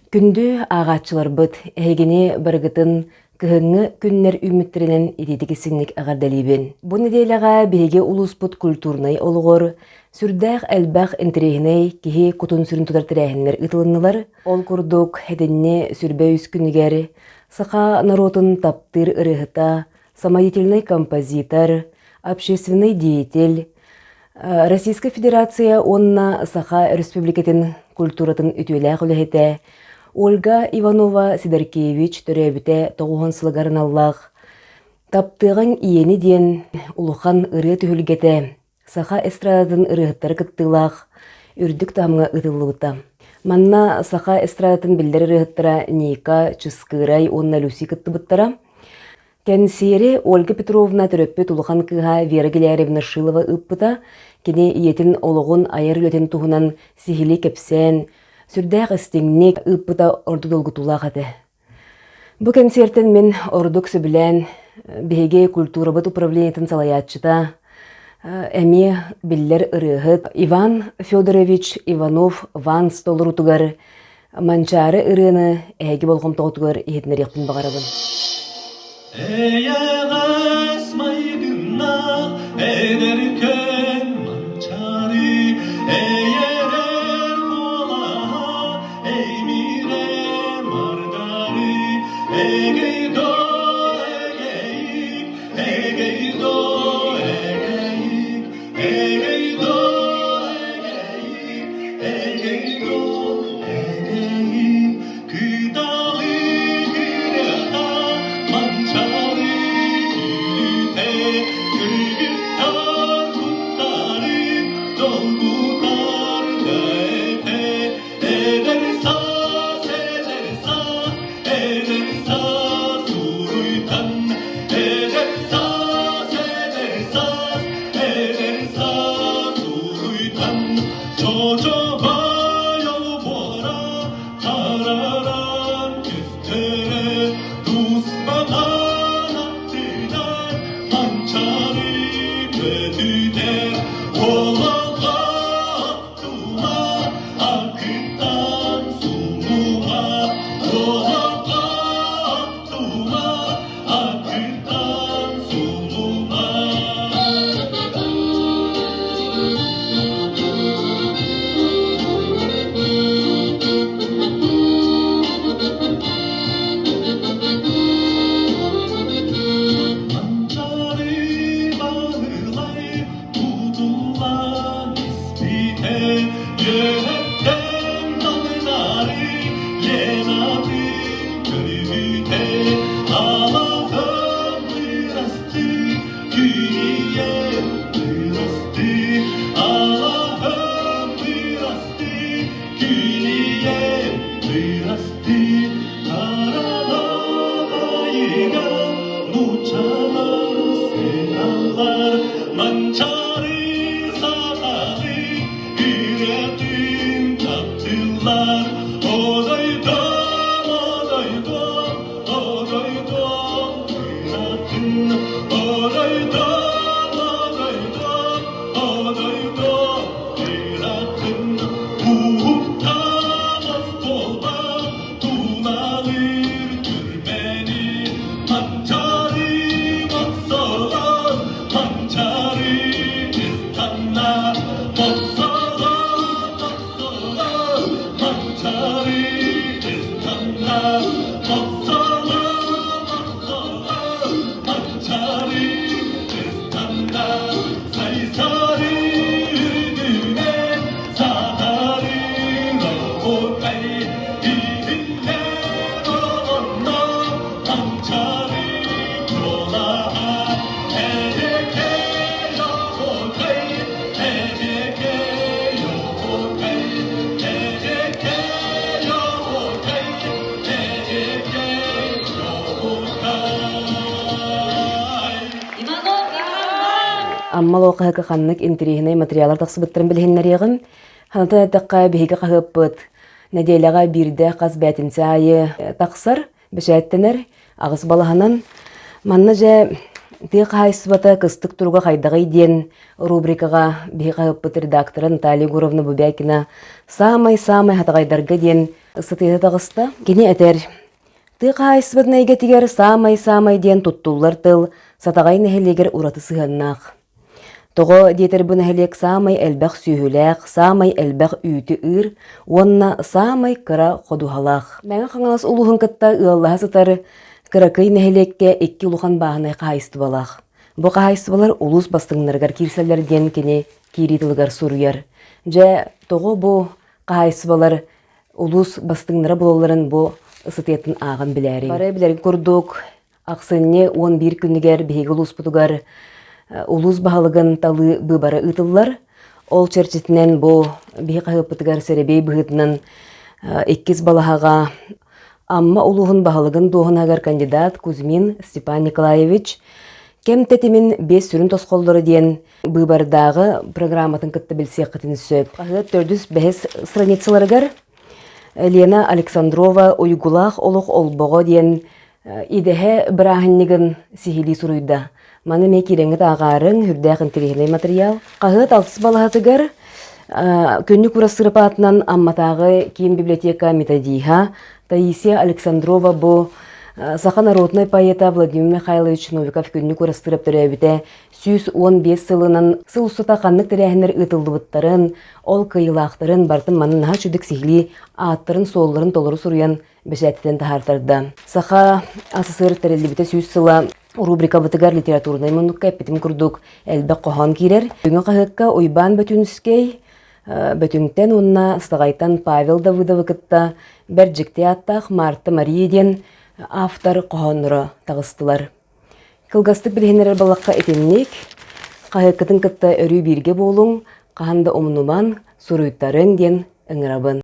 Күндү ааҕааччыларбыт, эһигини барыгытын кыһыҥҥы күннэр үүммүттэринэн итиитик истиҥник эҕэрдэлиибин. Бу нэдиэлэҕэ биһиги улууспут культурнай олоҕор сүрдээх элбэх интэриэһинэй киһи кутун-сүрүн тутар тэрээһиннэр ыытылыннылар. Ол курдук, этинни сүрбэ үс күнүгэр саха норуотун таптыыр ырыаһыта, самодеятельнай композитор, общественный деятель, Российскай Федерация уонна Саха Республикатын культуратын үтүөлээх үлэһитэ Ольга Иванова Сидоркевич төрөөбүтэ тоҕуһун сылыгар аналлаах «Таптыаҕыҥ ийэни» диэн улахан ырыа түһүлгэтэ саха эстрадатын ырыаһыттара кыттыылаах үрдүк таһымҥа ыытыллыбыта. Манна саха эстрадатын биллэр ырыаһыттара Ника, Чыскыырай уонна Люси кыттыбыттара. Кэнсиэри Ольга Петровна төрөппүт улахан кыыһа Вера Геляревна Шилова ыыппыта. Кини ийэтин олоҕун, айар үлэтин туһунан сиһилии кэпсээн, сүрдээх истиҥник ыыппыта ордук долгутуулаах этэ. Бу кэнсиэртэн мин ордук сөбүлээн биһиги культурабыт управлениетын салайааччыта, эмиэ биллэр ырыаһыт Иван Федорович Иванов Ванс толоруутугар Манчаары ырыаны эһиги болҕомтоҕутугар иһитиннэриэхпин баҕарабын. Эйэҕэс майгыннаах эдэркэн Манчаары эйэрэр куолаһа эймиирэ мардары эгэй доо эгэйик эгэй доо эгэйик эгэй доо эгэйик эгэй доо эгэйик кыталы кырата манчаары күлүтэ кыргыттар куттарын долгутар да этэ эдэр саас эдэр саас эдэр саас уруйтан эдэр саас эдэр саас эдэр саас уруйтан чочоҕой олбуора тараран түстэрэ туспатан аттыгар манчаары көтүтэр уолалга тула акыттан сулуга уолалга тула акыттан сулуга Манчаары баһылай тутуллан испитэ үөһэттэн таҥнары Ленатын көрүүтэ Алаһын бырастыы күнүйэн бырастыы Алаһын бырастыы күнүйэн бырастыы Каралабайыга нууччалар сыналлар Манчаары сахалы ырыатын таптыыллар Одойдом, одойдом, одойдом ырыатын Одойдом, одойдом, одойдом ырыатын Уһуктан остуолба Туналыыр түрмэни Манчаары мохсоҕол, Манчаары ыстанна Мохсоҕол, мохсоҕол, Манчаары ыстанна Мохсоҕол, мохсоҕол, Манчаары ыстанна Сайсары үрдүнэн саатары оҕутай иһиллэр олонно Манчаары куолаһа эдекей оҕутай эдекей оҕутай эдекей оҕутай эдекей оҕутай Амма Лоокаһыка ханнык интэриэһинэй материаллар тахсыбыттарын билиһиннэриэҕим. Ханатан эттэххэ, биһиги хаһыаппыт нэдиэлэҕэ биирдэ хас бээтинсэ аайы тахсар, бэчээттэнэр, аҕыс балаһанан. Манна дьэ тыа хаһаайыстыбата кыстык туруга хайдаҕый диэн рубрикаҕа биһиги хаһыаппыт редактора Наталья Егоровна Бубякина «Саамай-саамай хатаҕайдарга» диэн. ыстатыйата таҕыста. Кини этэр, Тыа хаһаайыстыбатын эйгэтигэр саамай-саамай диэн туттуллар тыл Сатаҕай нэһилиэгэр ураты сыһыаннаах. Тоҕо диэтэр бу нэһилиэк саамай элбэх сүөһүлээх, саамай элбэх үүтү ыыр уонна саамай кыра ходуһалаах. Мэҥэ Хаҥалас улууһун кытта ыаллаһа сытар кыракый нэһилиэккэ икки улахан бааһынай хаһаайыстыбалаах. Бу хаһаайыстыбалар улуус бастыҥнарыгар киирсэллэр диэн кини киирии тылыгар суруйар. Дьэ, тоҕо бу хаһаайыстыбалар улуус бастыҥнара буолалларын бу ыстатыйатын ааҕан билээриҥ. Бары билэрин курдук, ахсынньы 11 күнүгэр биһиги улууспутугар улуус баһылыгын талыы быыбара ыытыллар. Ол чэрчитинэн бу биһи хаһыаппытыгар сэрэбиэй быһыытынан иккис балаһаҕа Амма улууһун баһылыгын дуоһунаһыгар кандидат Кузьмин Степан Николаевич кэм тэтимин биэс сүрүн тосхоллоро диэн быыбардааҕы программатын кытта билсиэххитин сөп. Хаһыат төрдүс бэһис страницаларыгар Лена Александрова «Уйгулаах олох олбоҕо» диэн идэһэ бырааһынньыгын сиһилии суруйда. Маны эмиэ киирэҥҥит ааҕаарыҥ, үрдээх интэриэһинэй матырыйаал. Хаһыат алтыс балаһатыгар Күннүк Урассыырап аатынан Амматааҕы киин библиотека методиһа Таисия Александрова бу саха народнай поэта Владимир Михайлович Новиков Күннүк Урассыырап төрөөбүтэ 115 сылынан сыл устата ханнык тэрээһиннэр ыытыллыбыттарын, ол кыайыылаахтарын барытын манна наһаа үчүгдүк сиһилии ааттарын-суолларын толору суруйан бэчээттэтэн таһаартарда. Саха СССР тэриллибитэ сүүс сыла рубрикабытыгар литературнай муннукка эппитим курдук элбэх хоһоон киирэр. Бүгүн хаһыакка Уйбаан Бөтүнскэй Бөтүҥтэн уонна Саҕайтан Павел Давыдовы кытта бэрт дьикти ааттаах Марта Мария диэн автор хоһоонноро таҕыстылар. Кылгастык билиһиннэрэр балахха итинник, хаһыаккытын кытта өрүү бииргэ буолуҥ, хаһан да умнумаҥ, суруйтарыҥ диэн ыҥырабын.